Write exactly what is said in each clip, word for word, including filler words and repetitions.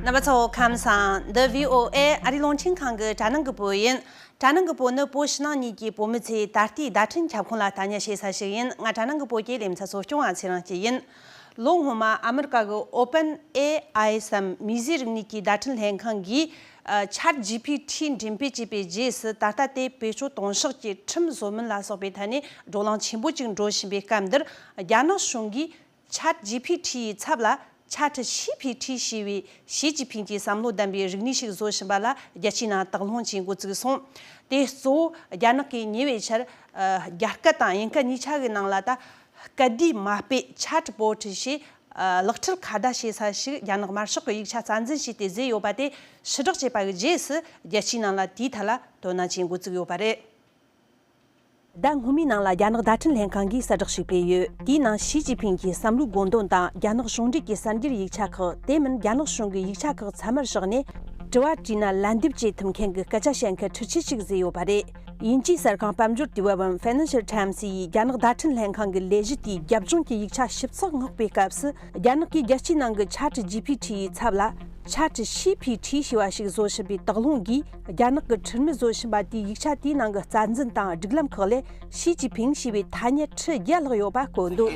རྣམ་པ་ཚོ་ཁམས་བཟང་། འདི་བྷི་ཨོ་ཨེ་ཨ་རིའི་རླུང་འཕྲིན་ཁང་གི་དྲ་ནང་གི་བོད་ཡིན། དྲ་ནང་གི་བོད་ནི་བོད་ཕྱི་ནང་གཉིས་ཀྱི་བོད་མི་ཚོས་ད་ལྟའི་བརྡ་འཕྲིན་ཁྱབ་ཁོངས་ལ་ལྟ་ཉན་བྱེད་ས་ཞིག་ཡིན། ང་དྲ་ནང་གི་བོད་ཀྱི་ལེ་ཚན་གཙོ་སྐྱོང་བ་ཚེ་རིང་སྐྱིད་ཡིན། ལོ་སྔོན་མ་ཨ་མི་རི་ཀ་གི་ཨོ་པན་ཨེ་ཨའི་སམ་མིས་བཟོས་རིག་གནས་ཀྱི་བརྡ་འཕྲིན་ལྷན་ཁང་གིས་ཆེ་ཊི་ཇི་ཕི་ཊི་འགྲེམས་སྤེལ་བྱས་པའི་རྗེས་སུ། ད་ལྟ་དེ་བེད་སྤྱོད་གཏོང་ཕྱོགས་ཀྱི་ཁྲིམས་བཟོ་མིན་ལ་སོགས་པའི་ཐད་ནས་བགྲོ་གླེང་ཆེན་པོ་ཅིག་འགྲོ་བཞིན་པའི་སྐབས་འདིར། རྒྱ་ནག་གཞུང་གིས་ཆེ་ཊི་ཇི་ཕི་ཊི་ཡི་ཚབ་ལ་ཆེ་ཊི་ཞི་ཕི་ཊི་ཞེས་པའི་ཞི་ཅིན་ཕིང་གི་བསམ་བློ་ལྡན་པའི་རིག་གནས་ཤིག་བཟོ་བཞིན་པ་ལ་རྒྱལ་སྤྱིའི་ནང་དོགས་སློང་བྱེད་འགོ་བཙུགས་སོང་། དེ་གཙོ་བོ་རྒྱ་ནག་གིས་ཉེ་བའི་ཆར། ཨ། རྒྱ་སྐད་དང་དབྱིན་སྐད་གཉིས་ཆ་གི་ནང་ལ་ད་སྐད་བསྡུས་མ་དཔེ་ཆེ་ཊི་བོ་ཊི་ཞེས། ཨ། ལག་ཁྲིད་ཁ་བརྡ་བྱེད་ས་ཞིག་རྒྱ་ནག་དམར་ཤོག་གི་ཡིག་ཆ་རྩ་འཛིན་བྱས་ཏེ་བཟོས་ཡོད་པ་དེ་ཕྱིར་བསྒྲགས་བྱས་པ་གི་རྗེས་སུ། རྒྱལ་སྤྱིའི་ནང་ལ་དེའི་ཐད་ལ་དོ་སྣང་བྱེད་འགོ་བཙུགས་ཡོད་པ་རེད། ཟླ་སྔོན་མའི་ནང་ལ་རྒྱ་ནག་བརྡ་འཕྲིན་ལྷན་ཁང་གིས་གསལ་བསྒྲགས་ཤིག་སྤེལ་ཡོད། དེའི་ནང་ཞི་ཅིན་ཕིང་གི་བསམ་བློའི་དགོངས་དོན་དང་། རྒྱ་ནག་གཞུང་འབྲེལ་གྱི་གསར་འགྱུར་ཡིག་ཆ་ཁག་དེ་མིན་རྒྱ་ནག་གཞུང་གི་ཡིག་ཆ་ཁག་ཚང་མར་བཞག་ནས། དྲི་བ་དྲིས་ན་ལན་འདེབས་བྱེད་ཐུབ་མཁན་གྱི་སྐད་ཆ་བཤད་མཁན་འཕྲུལ་ཆས་ཤིག་བཟོས་ཡོད་པ་རེད། དབྱིན་ཇིའི་གསར་ཁང་དཔལ་འབྱོར་དུས་བབ་Financial Times ཡིས་རྒྱ་ནག་བརྡ་འཕྲིན་ལྷན་ཁང་གི་ལས་གཞི་དེའི་རྒྱབ་ལྗོངས་ཀྱི་ཡིག་ཆ་ཞིབ་ཚགས་མངགས་པའི་སྐབས་སུ། རྒྱ་ནག་གིས་རྒྱལ་སྤྱིའི་ནང་གི་ཆེ་ཊི་ཇི་ཕི་ཊི་ཡི་ཚབ་ལ་ཆེ་ཊི་ཞི་ཕི་ཊི་ཞེས་པ་ཞིག་བཟོ་བཞིན་པའི་དོགས་སློང་གིས། རྒྱ་ནག་གི་ཁྲིམས་མི་བཟོ་བཞིན་པ་དེས་ཡིག་ཆ་དེའི་ནང་གི་རྩ་འཛིན་དང་སྒྲིག་ལམ་ཁག་ལས་ཞི་ཅིན་ཕིང་ཞེས་པའི་ཐ་སྙད་ཁྲི་བརྒྱད་ལྷག་ཡོད་པ་བཀོད་འདུག།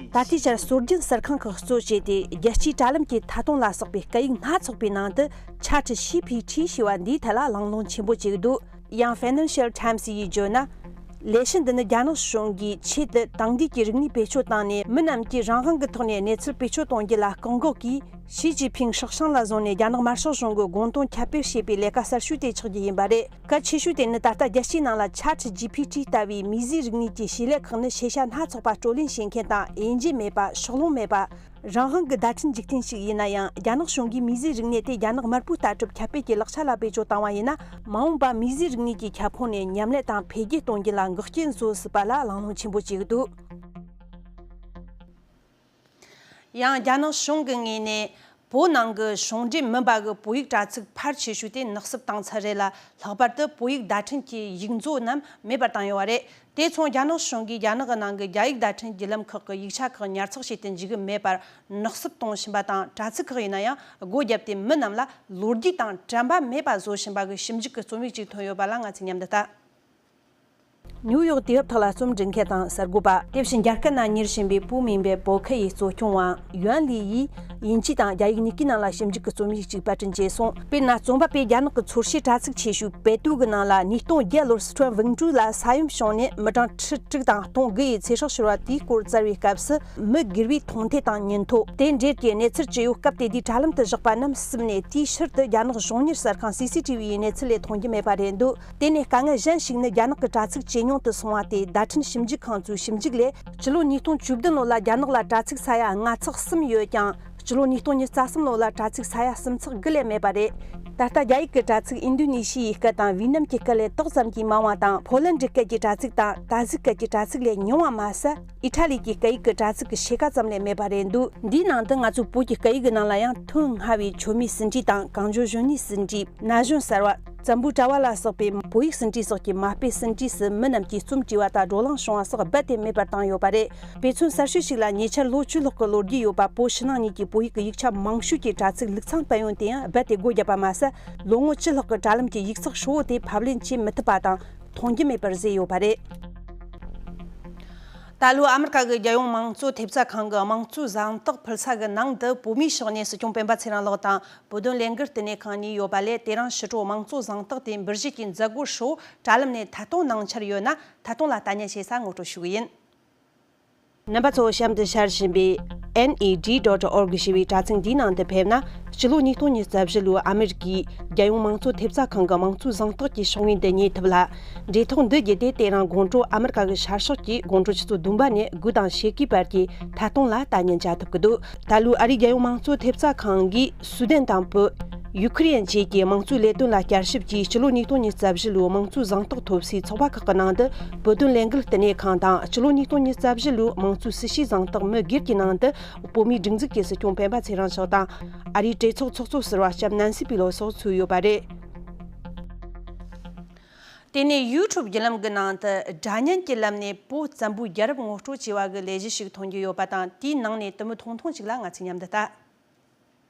ད་ལྟའི་ཆར་སྲོལ་རྒྱུན་གསར་ཁང་ཁག་གཙོ་བྱས་ཏེ། རྒྱལ་སྤྱིའི་དྲ་ལམ་གྱི་ཐད་གཏོང་ལ་སོགས་པའི་སྐད་ཡིག་སྣ་ཚོགས་པའི་ནང་དུ་ཆེ་ཊི་ཞི་ཕི་ཊི་ཞེས་པ་འདིའི་ཐད་ལ་གླེང་སློང་ཆེན་པོ་བྱེད་ཀྱི་འདུག། ཡང་Financial Times ཡིས་བརྗོད་ན། ལས་གཞི་འདི་ནི་རྒྱ་ནག་གཞུང་གིས་ཆེད་དུ་དེང་དུས་ཀྱི་རིག་གནས་བེད་སྤྱོད་བཏང་ནས། མི་རྣམས་ཀྱིས་རང་དབང་གི་ཐོག་ནས་གནས་ཚུལ་བེད་སྤྱོད་གཏོང་རྒྱུ་ལ་བཀག་འགོག་གིས། ཞི་ཅིན་ཕིང་སྲོག་ཤིང་ལ་བཟུང་ནས་རྒྱ་ནག་དམར་ཤོག་གཞུང་གི་དགོངས་དོན་ཁྱབ་སྤེལ་བྱེད་པའི་ལས་ཀ་གསར་ཤོས་དེ་ཆགས་རྒྱུ་ཡིན་པ་རེད། གལ་ཆེ་ཤོས་དེ་ནི། ད་ལྟ་རྒྱལ་སྤྱིའི་ནང་ལ་ཆེ་ཊི་ཇི་ཕི་ཊི་ལྟ་བུའི་མིས་བཟོས་རིག་གནས་ཀྱི་བྱེད་ལས་ཁག་ནི་ཤེས་བྱ་སྣ་ཚོགས་པ་བགྲོ་གླེང་བྱེད་མཁན་དང་། དབྱེ་འབྱེད་མེད་པ། ཕྱོགས་ལྷུང་མེད་པ། རང་དབང་གི་བརྡ་འཕྲིན་འཇིག་རྟེན་ཞིག་ཡིན་ན་ཡང་། རྒྱ་ནག་གཞུང་གིས་མིས་བཟོས་རིག་གནས་དེ་རྒྱ་ནག་དམར་པོའི་ལྟ་གྲུབ་ཁྱབ་སྤེལ་གྱི་ལག་ཆ་ལ་བེད་སྤྱོད་བཏང་བ་ཡིན་ན། མ་འོངས་པ་མིས་བཟོས་རིག་གནས་ཀྱི་ཁྱབ་ཁོངས་ནས་ཉམས་ལེན་དང་འཕེལ་རྒྱས་གཏོང་རྒྱུ་ལ་འགོག་རྐྱེན་བཟོ་སྲིད་པ་ལ་གླེང་སློང་ཆེན་པོ་བྱེད་ཀྱི་འདུག། ཡང་རྒྱ་ནག་གཞུང་གི་ངོས་ནས། བོད་ནང་གི་གཞུང་འབྲེལ་མིན་པ་གི་བོད་ཡིག་དྲ་ཚིགས་ཕལ་ཆེ་ཤོས་དེ་ནག་བསུབ་བཏང་ཚར་རེད་ལ། ལྷག་པར་དུ་བོད་ཡིག་བརྡ་འཕྲིན་གྱི་ཡིག་མཛོད་རྣམས་མེད་པར་བཏང་ཡོད་པ་རེད། དེ་མཚུངས་རྒྱ་ནག་གཞུང་གིས་རྒྱ་ནག་གི་ནང་གི་རྒྱ་ཡིག་བརྡ་འཕྲིན་བརྒྱུད་ལམ་ཁག་གི་ཡིག་ཆ་ཁག་ཉར་ཚགས་བྱེད་དུ་འཇུག་གི་མེད་པར་ནག་བསུབ་གཏོང་བཞིན་པ་དང་། དྲ་ཚིགས་ཁག་ཡིན་ན་ཡང་སྒོ་བརྒྱབ་སྟེ་མི་རྣམས་ལ་ལོ་རྒྱུས་དང་དྲན་པ་མེད་པ་བཟོ་བཞིན་པ་གི་ཞིབ་འཇུག་གི་རྩོམ་ཡིག་ཅིག་ཐོན་ཡོད་པ་ལ་ང་ཚོས་མཉམ་དུ་ལྟ། ནིའུ་ཡོག་དུས་བབ་ཐོག་ལ་རྩོམ་འབྲི་མཁན་དང་གསར་འགོད་པ། དེ་བཞིན་རྒྱ་སྐད་ནང་གཉེར་བཞིན་པའི་བོད་མིང་པའི་བོད་ཁ་ཡི་གཙོ་སྐྱོང་བ་ཡུན་ལི་ཡིས་དབྱིན་ཇི་དང་རྒྱ་ཡིག་གཉིས་ཀའི་ནང་ལ་ཞིབ་འཇུག་གི་རྩོམ་ཡིག་ཅིག་པར་སྐྲུན་བྱས་སོང་། དཔེར་ན། རྩོམ་པ་པོས་རྒྱ་ནག་གི་ཚོར་ཤེས་དྲ་ཚིགས་ཆེ་ཤོས་པེ་ཏུའུ་གི་ནང་ལ། ཉིས་སྟོང་བརྒྱད་ལོར་སི་ཁྲོན་ཝུན་ཀྲུའུ་ལ་ས་ཡོམ་བྱུང་ནས་མི་གྲངས་ཁྲི་དྲུག་དང་སྟོང་དགུ་ཡི་ཚེ་སྲོག་ཤོར་བ་དེའི་སྐོར་བཙལ་བའི་སྐབས་སུ། མི་སྒེར་བའི་མཐོང་ཐོས་དང་ཉིན་ཐོ། དེ་འབྲེལ་གྱི་གནས་ཚུལ་ཇི་ཡོད་སྐབས་དེ་དུས་དྲ་ལམ་དུ་བཞག་པ་རྣམས་བསུབས་ནས། དེའི་ཕྱིར་དུ་རྒྱ་ནག་གཞུང་གཉེར་གསར་ཁང་སི་སི་ཊི་ཝི་ཡི་གནས་ཚུལ་ལས་མཐོང་རྒྱུ་མེད་པ་རེད་འདུག། དེ་ནས་དཀའ་ངལ་གཞན་ཞིག་ནི། རྒྱ་ནག་གི་དྲ་ཚིགས་ཇེ་ཉུང་དུ་སོང་བ་སྟེ། བརྡ་འཕྲིན་ཞིབ་འཇུག་ཁང་ཚོའི་ཞིབ་འཇུག་ལས། སྤྱི་ལོ་ཉིས་སྟོང་བཅུ་བདུན་ལོ་ལ་རྒྱ་ནག་ལ་དྲ་ཚིགས་ས་ཡ་ལྔ་ཚེག་གསུམ་ཡོད་ཀྱང་། སྤྱི་ལོ་ཉིས་སྟོང་ཉི་ཤུ་རྩ་གསུམ་ལོ་ལ་དྲ་ཚིགས་ས་ཡ་གསུམ་ཚེག་དགུ་ལས་མེད་པ་རེད། ད་ལྟ་རྒྱ་ཡིག་གི་དྲ་ཚིགས་ཨིན་ཌོ་ནེ་ཤི་ཡའི་སྐད་དང་ཝི་ནམ་གྱི་སྐད་ལས་ཏོག་ཙམ་གྱིས་མང་བ་དང་། ཕོ་ལན་ཌི་སྐད་ཀྱི་དྲ་ཚིགས་དང་ཏཱ་ཟིག་སྐད་ཀྱི་དྲ་ཚིགས་ལས་ཉུང་བ་མ་ཟད། ཨི་ཊ་ལི་གི་སྐད་ཡིག་གི་དྲ་ཚིགས་ཀྱི་ཕྱེད་ཀ་ཙམ་ལས་མེད་པ་རེད་འདུག། འདིའི་ནང་དུ་ང་ཚོའི་བོད་ཀྱི་སྐད་ཡིག་གི་ནང་ལ་ཡང་ཐོན་སྔ་བའི་མཆོད་མེ་ཟིན་བྲིས་དང་། གངས་ལྗོངས་གཞོན་ནུའི་ཟིན་བྲིས། ན་གཞོན་གསར་བ། བཙན་པོའི་དྲ་བ་ལ་སོགས་པའི་བོད་ཡིག་ཟིན་བྲིས་སོགས་ཀྱི་མ་དཔེ་ཟིན་བྲིས་སུ་མི་རྣམས་ཀྱིས་རྩོམ་བྲིས་པ་དང་བགྲོ་གླེང་བྱུང་བ་སོགས་རྦད་དེ་མེད་པར་བཏང་ཡོད་པ་རེད། དཔེ་མཚོན་གསར་ཤོས་ཤིག་ལ། ཉེ་ཆར་ལོ་བཅུ་ལྷག་གི་ལོ་རྒྱུས་ཡོད་པ། བོད་ཕྱི་ནང་གཉིས་ཀྱི་བོད་ཡིག་གི་ཡིག་ཆ་མང་ཤོས་ཀྱི་དྲ་ཚིགས་ལུགས་མཚམས་སྤེལ་ཡོང་དུས་ཡང་རྦད་དེ་སྒོ་བརྒྱབ་པ་མ་ཟད། ལོ་ངོ་བཅུ་ལྷག་གི་དྲ་ལམ་གྱི་ཡིག་ཚགས་ཧྲིལ་བོ་དེ་ཕབ་ལེན་བྱེད་མི་ཐུབ་པ་དང་མཐོང་རྒྱུ་མེད་པར་བཟོས་ཡོད་པ་རེད། ད་ལོའི་ཨ་མི་རི་ཀ་གི་རྒྱལ་ཡོངས་དམངས་གཙོ་ཐེབས་རྩ་ཁང་གི་དམངས་གཙོའི་གཟེངས་རྟགས་ཕུལ་ས་གི་ནང་དུ། བོད་མིའི་ཕྱོགས་ནས་སྲིད་སྐྱོང་སྤེན་པ་ཚེ་རིང་ལགས་དང་། བོད་དོན་ལས་འགུལ་བསྟི་གནས་ཁང་གཉིས་ཡོད་པ་ལས། དེ་རིང་ཕྱི་དྲོ་དམངས་གཙོ་གཟེངས་རྟགས་དེ་འབུལ་བཞེས་ཀྱི་མཛད་སྒོ་ཧྲིལ་བོ་དྲ་ལམ་ནས་ཐད་གཏོང་གནང་འཆར་ཡོད་ན། ཐད་གཏོང་ལ་ལྟ་ཉན་བྱེད་ས་ངོ་སྤྲོད་ཞུ་གི་ཡིན། རྣམ་པ་ཚོ་གཤམ་དུ་ཤར་བཞིན་པའི་N E D dot org ཞེས་པའི་དྲ་ཚིགས་འདིའི་ནང་དུ་ཕེབས་ན། སྤྱི་ལོ་ཉིས་སྟོང་ཉི་ཤུ་རྩ་བཞི་ལོའི་ཨ་མི་རི་ཀའི་རྒྱལ་ཡོངས་དམངས་གཙོ་ཐེབས་རྩ་ཁང་གི་དམངས་གཙོའི་གཟེངས་རྟགས་ཀྱི་ཕྱོགས་ངོས་འདི་རྙེད་ཐུབ་ལ། འབྲེལ་ཐོགས་འདི་བརྒྱུད་དེ་དེ་རིང་དགོང་དྲོ་ཨ་མི་རི་ཀ་གི་ཤར་ཕྱོགས་ཀྱི་དགོང་དྲོ་ཆུ་ཚོད་བདུན་པ་ནས་དགུ་དང་ཕྱེད་ཀའི་བར་གྱི་ཐད་གཏོང་ལ་ལྟ་ཉན་བྱ་ཐུབ་ཀྱི་འདུག། ད་ལོའི་ཨ་རིའི་རྒྱལ་ཡོངས་དམངས་གཙོ་ཐེབས་རྩ་ཁང་གིས་སུའུ་དན་དང་བོད། ཡུ་ཁུ་རེན་བཅས་ཀྱི་དམངས་གཙོའི་ལས་དོན་ལ་བསྐྱར་ཞིབ་ཀྱིས་སྤྱི་ལོ་ཉིས་སྟོང་ཉི་ཤུ་རྩ་བཞི་ལོའི་དམངས་གཙོའི་གཟེངས་རྟགས་ཐོབ་སའི་ཚོགས་པ་ཁག་གི་ནང་དུ་བོད་དོན་ལས་འགུལ་བསྟི་གནས་ཁང་དང་། སྤྱི་ལོ་ཉིས་སྟོང་ཉི་ཤུ་རྩ་བཞི་ལོའི་དམངས་གཙོའི་སྲི་ཞུའི་གཟེངས་རྟགས་མི་སྒེར་གྱི་ནང་དུ་བོད་མིའི་སྒྲིག་འཛུགས་ཀྱི་སྲིད་སྐྱོང་སྤེན་པ་ཚེ་རིང་མཆོག་དང་། ཨ་རིའི་གྲོས་ཚོགས་ཚོགས་གཙོ་ཟུར་པ་ལྕམ་ནན་སི་པི་ལོ་སོགས་ཚུད་ཡོད་པ་རེད། དེ་ནས་ཡུ་ཊུབ་བརྒྱུད་ལམ་གྱི་ནང་དུ་སྒྲ་སྙན་གྱི་ལམ་ནས་བོད་བཙན་པོའི་རྒྱལ་རབས་ངོ་སྤྲོད་ཅེས་པ་གི་ལས་གཞི་ཞིག་ཐོན་གྱི་ཡོད་པ་དང་། དེའི་ནང་ནས་དུ་མི་ཐུང་ཐུང་ཞིག་ལ་ང་ཚོས་མཉམ་དུ་ལྟ།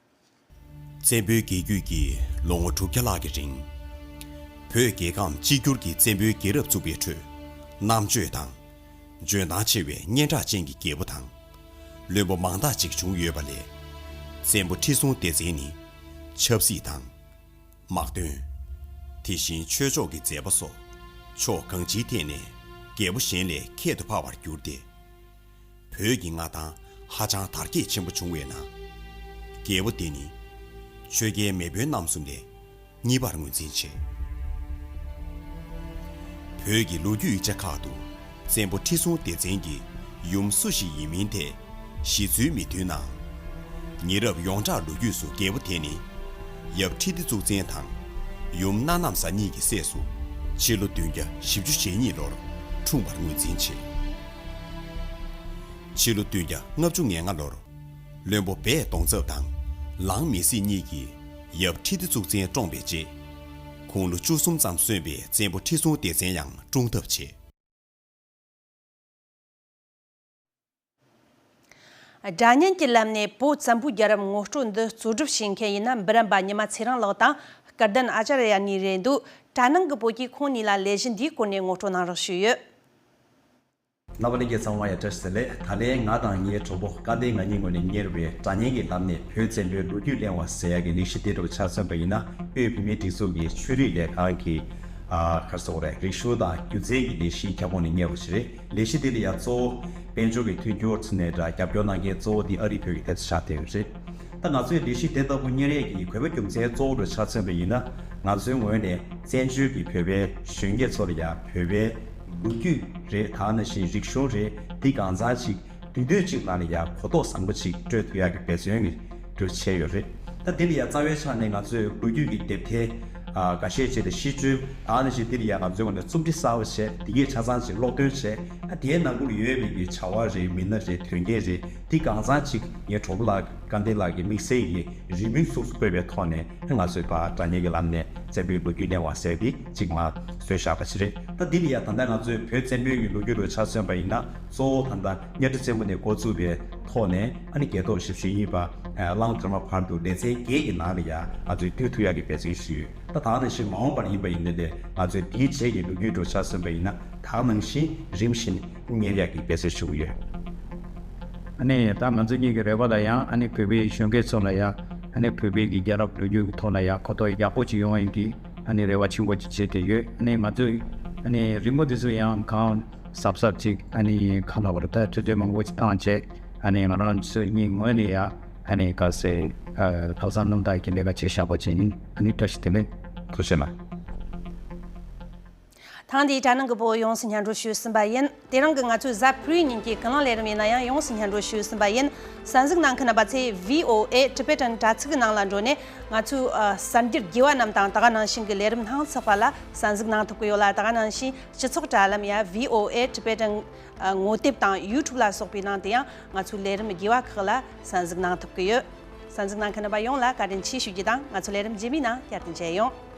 བཙན་པོའི་རྒྱལ་རྒྱུད་ཀྱིས་ལོ་ངོ་དྲུག་བརྒྱ་ལྷག་གི་རིང་། བོད་རྒྱལ་ཁམས་གཅིག་གྱུར་གྱི་བཙན་པོའི་རྒྱལ་རབས་བཙུགས་པའི་ཁྲོད། རྣམ་དཔྱོད་དང་། འཇོན་ཐང་ཆེ་བའི་སྙན་གྲགས་ཅན་གྱི་རྒྱལ་པོ་དང་། བློན་པོ་མང་དག་ཅིག་བྱུང་ཡོད་པ་ལས། བཙན་པོ་ཁྲི་སྲོང་ལྡེ་བཙན་ནི། ཆབ་སྲིད་དང་། དམག་དོན། དེ་བཞིན་ཆོས་ཕྱོགས་ཀྱི་མཛད་པ་སོགས་ཕྱོགས་གང་ཅིའི་ཐད་ནས་རྒྱལ་པོ་གཞན་ལས་ཁྱད་དུ་འཕགས་པར་གྱུར་ཏེ། བོད་ཀྱི་མངའ་ཐང་ཧ་ཅང་དར་རྒྱས་ཆེན་པོ་བྱུང་བའི་ནང་། རྒྱལ་པོ་འདི་ནི་ཆོས་རྒྱལ་མེས་དབོན་རྣམ་གསུམ་ལས་གཉིས་པར་ངོས་འཛིན་བྱེད། བོད་ཀྱི་ལོ་རྒྱུས་ཡིག་ཆ་ཁག་ཏུ་བཙན་པོ་ཁྲི་སྲོང་ལྡེ་བཙན་གྱི་ཡུམ་སུ་ཞིག་ཡིན་མིན་ཐད་ཞེ་ཚུལ་མི་མཐུན་ནའང་། ཉེ་རབས་ཡོངས་གྲགས་ལོ་རྒྱུས་སུ་རྒྱལ་པོ་དེ་ནི་ཡབ་ཁྲི་ལྡེ་གཙུག་བཙན་དང་ཡུམ་སྣ་ནམ་བཟའ་གཉིས་ཀྱི་སྲས་སུ་ཕྱི་ལོ་བདུན་བརྒྱ་བཞི་བཅུ་ཞེ་གཉིས་ལོར་འཁྲུངས་པར་ངོས་འཛིན་བྱེད། ཕྱི་ལོ་བདུན་བརྒྱ་ལྔ་བཅུ་ང་ལྔ་ལོར་བློན་པོ་སྦས་གདོང་ཚབ་དང་ལང་མི་སྲིད་གཉིས་ཀྱིས་ཡབ་ཁྲི་ལྡེ་གཙུག་བཙན་བཀྲོངས་པའི་རྗེས། ཁོང་ལོ་བཅུ་གསུམ་ཙམ་སོན་པའི་བཙན་པོ་ཁྲི་སྲོང་ལྡེ་བཙན་ཡང་བཀྲོངས་ཐབས་བྱེད། སྒྲ་སྙན་གྱི་ལམ་ནས་བོད་བཙན་པོའི་རྒྱལ་རབས་ངོ་སྤྲོད་འདི་གཙོ་སྒྲུབ་བྱེད་མཁན་ཡིན་ན་འབུམ་རམས་པ་ཉི་མ་ཚེ་རིང་ལགས་དང་སྐལ་ལྡན་ཨ་ཅཱརྱ་གཉིས་རེད་འདུག། གྲྭ་ནང་གི་བོད་ཀྱིས་ཁོང་གཉིས་ལ་ལས་གཞི་འདིའི་སྐོར་ནས་ངོ་སྤྲོད་གནང་རོགས་ཞུས་ཡོད། རྣམ་པ་ལྷན་རྒྱས་ཚང་མ་ཡང་བཀྲ་ཤིས་བདེ་ལེགས། ད་ལན་ང་དང་ངའི་གྲོགས་པོ་སྐལ་ལྡན་ང་གཉིས་ངོས་ནས་གཉེར་བའི་སྒྲ་སྙན་གྱི་ལམ་ནས་བོད་བཙན་པོའི་ལོ་རྒྱུས་གླེང་བ་ཟེར་ཡག་གི་ལས་གཞི་དེ་འདྲ་པོ་ཆ་མཚོན་པ་ཡིན་ན། དབུས་བོད་མིའི་སྒྲིག་འཛུགས་ཀྱི་ཆོས་རིག་ལས་ཁང་གི་ཨ་ག་རེ་ཟེར་དགོས་རེད། རིག་གཞུང་དང་སྒྱུ་རྩལ་གྱི་ལས་གཞིའི་ཁྱབ་ཁོངས་ནས་གཉེར་བ་ཞིག་རེད། ལས་གཞི་དེ་ལ་ཡང་གཙོ་བོ་དཔལ་འབྱོར་གྱི་མཐུན་འགྱུར་ཐོག་ནས་འདྲ་རྒྱབ་སྐྱོར་གནང་མཁན་གཙོ་བོ་དེ་ཨ་རིའི་བོད་ཀྱི་ཐད་དུ་ཆགས་བསྡད་ཡོད་རེད། ད་ང་ཚོའི་ལས་གཞི་དེ་ལྟ་བུ་གཉེར་ཡས་ཀྱི་དགོས་པ་རྒྱུ་མཚན་གཙོ་བོ་རུ་ཆ་མཚོན་པ་ཡིན་ན། ང་ཚོའི་ངོས་ནས་བཙན་བྱོལ་གྱི་བོད་པའི་གཞོན་སྐྱེས་ཚོ་ལ་ཡང་བོད་པའི་ལོ་རྒྱུས་རེད། ད་ནང་བཞིན་རིག་གཞུང་རེད། འདི་གང་ཚང་ཅིག་དུས་སྟོན་གཅིག་ནང་ལ་ཡང་གོ་རྟོགས་བཟང་པོ་ཅིག་སྤྲོད་ཐུབ་ཡག་གི་འབད་བརྩོན་གྱི་འགྲོས་བྱས་ཡོད་རེད། ད་འདི་ལ་ཡང་རྩ་བའི་ཆ་ནས་ང་ཚོས་ལོ་རྒྱུས་ཀྱི་དེབ་ཐེར་ཨ་འགའ་ཤས་ཅིག་ལ་ཤིས་བརྗོད། ད་ནང་བཞིན་འདི་ལ་ཡང་ང་ཚོའི་ངོས་ནས་རྩོམ་སྒྲིག་གསར་པ་བྱས། འདི་གའི་ཆ་ཚང་ཅིག་ཀློག་འདོན་བྱས། ད་དེའི་ནང་ཁུལ་ཡོད་པའི་གི་བྱ་བ་རེད། མི་སྣ་རེད། དོན་རྐྱེན་རེད། འདི་གང་ཚང་ཅིག་ངའི་གྲོགས་པོ་ལགས་སྐལ་ལྡན་ལགས་ཀྱིས་དམིགས་བསལ་གྱི་རེའུ་མིག་ཚུགས་སུ་བཀོད་པའི་ཐོག་ནས། ང་ཚོས་ཕར་སྒྲ་སྙན་གྱི་ལམ་ནས་བཙན་པོའི་ལོ་རྒྱུས་གླེང་བ་ཟེར་འདི་གཅིག་མར་བཟོས་བཞག་པ་ཞིག་རེད། ད་འདི་ལ་ཡང་ད་ལྟ་ང་ཚོས་བོད་བཙན་པོའི་གི་ལོ་རྒྱུས་ལ་ཆ་མཚོན་པ་ཡིན་ན། གཙོ་བོ་ད་ལྟ་གཉའ་ཁྲི་བཙན་པོ་ནས་འགོ་བཙུགས་པའི་ཐོག་ནས། ཨ་ནི་རྒྱལ་ཐོག་བཞི་བཅུ་ཞེ་གཉིས་པ་གླང་དར་མ་བར་དུ་ལེ་ཚན་བརྒྱད་ཀྱི་ནང་ལ་ཡང་ང་ཚོས་བསྡུ་ཐུབ་ཡག་གི་འབད་བརྩོན་ཞུས་ཡོད། ད་ད་ནང་བཞིན་མ་འོངས་པར་ཡིན་པ་ཡིན་ནའི་ལས། ང་ཚོས་འདིའི་རྗེས་ཀྱི་ལོ་རྒྱུས་ལ་ཆ་མཚོན་པ་ཡིན་ན། ད་ནང་བཞིན་རིམ་བཞིན་གཉེར་ཡག་གི་འབད་བརྩོན་ཞུ་གི་ཡོད། ཨ་ནི་ད་ང་ཚོ་གཉིས་ཀྱི་རེ་བ་ལ་ཡང་། ཨ་ནི་བོད་པའི་གཞོན་སྐྱེས་ཚོ་ལ་ཡང་། ཨ་ནི་བོད་པའི་གི་རྒྱལ་རབས་ལོ་རྒྱུས་ཀྱི་ཐོག་ལ་ཡང་གོ་རྟོགས་ཡག་པོ་ཅིག་ཡོང་བ་ཡིན་གྱི། ཨ་ནི་རེ་བ་ཆེན་པོ་ཅིག་བྱེད་བསྡད་ཡོད། ཨ་ནི་ང་ཚོས་ཨ་ནི་རི་མོ་དེ་ཚོ་ཡང་གང་གཟབ་གཟབ་ཅིག་ཨ་ནི་ག་ལབ་དགོས་རེད། ད་ཐུགས་འདོད་མང་པོ་ཅིག་བཏང་བྱས། ཨ་ནི་ང་རང་ཚོ་གཉིས་ངོས་ནས་ཡང་། ཨ་ནི་ག་ཟེར། ཨ་ལྷག་བསམ་རྣམ་དག་གི་ལས་ཀ་བྱས་བཞག་པ་ཅིག་ཡིན། ཨ་ནི་བཀྲ་ཤིས་བདེ་ལེགས། ཐུགས་རྗེ་གནང་། ཐེངས་འདིའི་དྲ་ནང་གི་བོད་ཡོངས་སུ་སྙན་སྒྲོན་ཞུས་ཟིན་པ་ཡིན། དེ་རིང་གི་ང་ཚོའི་གཟའ་ཕུར་བུའི་ཉིན་གྱི་ཀུན་གླེང་ལས་རིམ་ཡིན་ན་ཡང་ཡོངས་སུ་སྙན་སྒྲོན་ཞུས་ཟིན་པ་ཡིན། གསན་གཟིགས་གནང་མཁན་རྣམ་པ་ཚོས་V O A Tibetan་དྲ་ཚིགས་ནང་ལ་འགྲོ་ནས། ང་ཚོའི་ཨ་གསར་འགྱུར་རྒྱས་པ་རྣམས་དང་། ད་ག་ནང་བཞིན་གྱི་ལས་རིམ་སྣ་ཚོགས་པ་ལ་གསན་གཟིགས་གནང་ཐུབ་ཀྱི་ཡོད་ལ། ད་ག་ནང་བཞིན་སྤྱི་ཚོགས་དྲ་ལམ་ཡ་V O A Tibetan་ཨ་ངོ་དེབ་དང་YouTube་ལ་སོགས་པའི་ནང་དུ་ཡང་ང་ཚོའི་ལས་རིམ་རྒྱས་པ་ཁག་ལ་གསན་གཟིགས་གནང་ཐུབ་ཀྱི་ཡོད། གསན་གཟིགས་གནང་མཁན་རྣམ་པ་ཡོངས་ལ་བཀའ་དྲིན་ཆེ་ཞུ་རྒྱུ་དང་། ང་ཚོ་ལས་རིམ་རྗེས་མའི་ནང་བསྐྱར་དུ་མཇལ་ཡོང་།